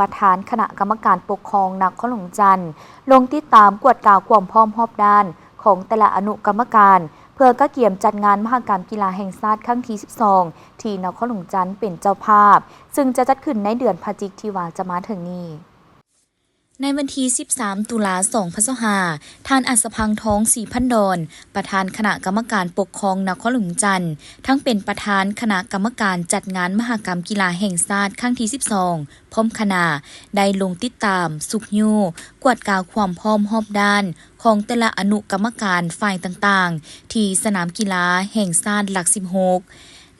ປະທານຄະນະກຳມະການປົກຄອງນະຄອນຫຼວງຈັນ ລົງຕິດຕາມກວດກາຄວາມພ້ອມຮອບດ້ານຂອງແຕ່ລະອະນຸກຳມະການ ເພື່ອກະກຽມຈັດງານມະຫະກຳກິລາແຫ່ງຊາດຄັ້ງທີສິບສອງ ທີ່ນະຄອນຫຼວງຈັນເປັນເຈົ້າພາບ, ຊຶ່ງຈະຈັດຂຶ້ນໃນເດືອນພະຈິກທີ່ວ່າຈະມາເຖິງນີ້. ໃນວັນທີສິບສາມ ຕຸລາ ສອງພັນຊາວຫ້າ ທ່ານ ອັດສະພັງທອງ ສີພັນດອນ ປະທານຄະນະກຳມະການປົກຄອງນະຄອນຫຼວງຈັນ ທັງເປັນປະທານຄະນະກຳມະການຈັດງານມະຫະກຳກິລາແຫ່ງຊາດຄັ້ງທີສິບສອງ ພ້ອມຄະນະ ໄດ້ລົງຕິດຕາມ, ຊຸກຍູ້, ກວດກາຄວາມພ້ອມຮອບດ້ານຂອງແຕ່ລະອະນຸກຳມະການຝ່າຍຕ່າງໆ ທີ່ສະໜາມກິລາແຫ່ງຊາດຫຼັກສິບຫົກ.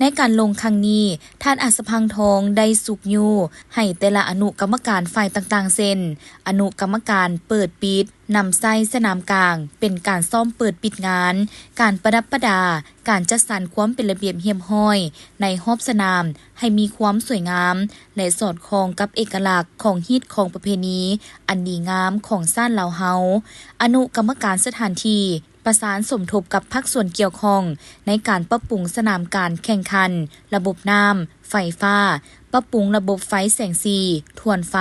ໃນການລົງຄັ້ງນີ້, ທ່ານ ອັດສະພັງທອງ ໄດ້ຊຸກຍູ້ໃຫ້ແຕ່ລະອະນຸກຳມະການຝ່າຍຕ່າງໆ ເຊັ່ນ ອະນຸກຳມະການເປີດປິດ, ນຳໃຊ້ສະໜາມກາງເປັນການຊ້ອມເປີດປິດງານ, ການປະດັບປະດາ, ການຈັດສັນຄວາມເປັນລະບຽບຮຽບຮ້ອຍໃນຮອບສະໜາມໃຫ້ມີຄວາມສວຍງາມ ແລະ ສອດຄ່ອງກັບເອກະລັກຂອງຮີດຄອງປະເພນີອັນດີງາມຂອງຊາດລາວເຮົາ. ອະນຸກຳມະການສະຖານທີ່ ປະສານສົມທົບກັບພາກສ່ວນກ່ຽວຂ້ອງໃນການປັບປຸງສະໜາມການແຂ່ງຂັນ, ລະບົບນ້ຳ, ໄຟຟ້າ, ປັບປຸງລະບົບໄຟແສງສີ, ທວນໄຟ,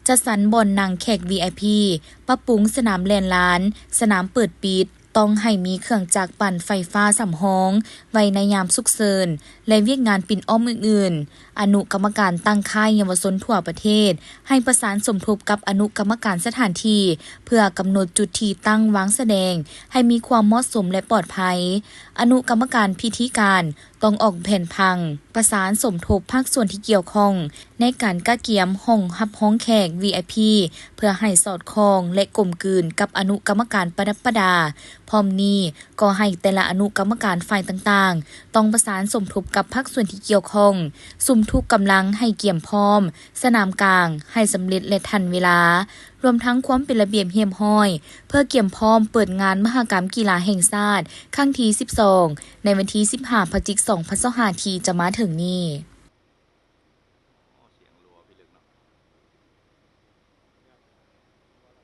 ຈັດສັນບ່ອນນັ່ງແຂກ ວີໄອພີ, ປັບປຸງສະໜາມແລ່ນລານ, ສະໜາມເປີດປິດ, ຕ້ອງໃຫ້ມີເຄື່ອງຈັກປັ່ນໄຟຟ້າສຳຮອງໄວ້ໃນຍາມສຸກເສີນ ແລະ ວຽກງານປິ່ນອ້ອມອື່ນໆ. ອະນຸກຳມະການຕັ້ງຄ້າຍເຍົາວະຊົນທົ່ວປະເທດ ໃຫ້ປະສານສົມທົບກັບອະນຸກຳມະການສະຖານທີ່ ເພື່ອກຳນົດຈຸດທີ່ຕັ້ງວາງສະແດງໃຫ້ມີຄວາມເໝາະສົມ ແລະ ປອດໄພ. ອະນຸກຳມະການພິທີການຕ້ອງອອກແຜນຜັງ, ປະສານສົມທົບພາກສ່ວນທີ່ກ່ຽວຂ້ອງໃນການກະກຽມຫ້ອງຮັບຮອງແຂກ ວີໄອພີ ເພື່ອໃຫ້ສອດຄ່ອງ ແລະ ກົມກືນກັບອະນຸກຳມະການປະດັບປະດາ. ພ້ອມນີ້ກໍໃຫ້ແຕ່ລະອະນຸກຳມະການຝ່າຍຕ່າງໆ ຕ້ອງປະສານສົມທົບກັບພາກສ່ວນທີ່ກ່ຽວຂ້ອງ, ສຸມທຸກກຳລັງໃຫ້ກຽມພ້ອມ, ສະໜາມກາງໃຫ້ສຳເລັດ ແລະ ທັນເວລາ, ລວມທັງຄວາມເປັນລະບຽບຮຽບຮ້ອຍ ເພື່ອກຽມພ້ອມເປີດງານມະຫະກຳກິລາແຫ່ງຊາດຄັ້ງທີສິບສອງ ໃນວັນທີສິບຫ້າ ພະຈິກ ສອງພັນຊາວຫ້າ ທີ່ຈະມາເຖິງນີ້.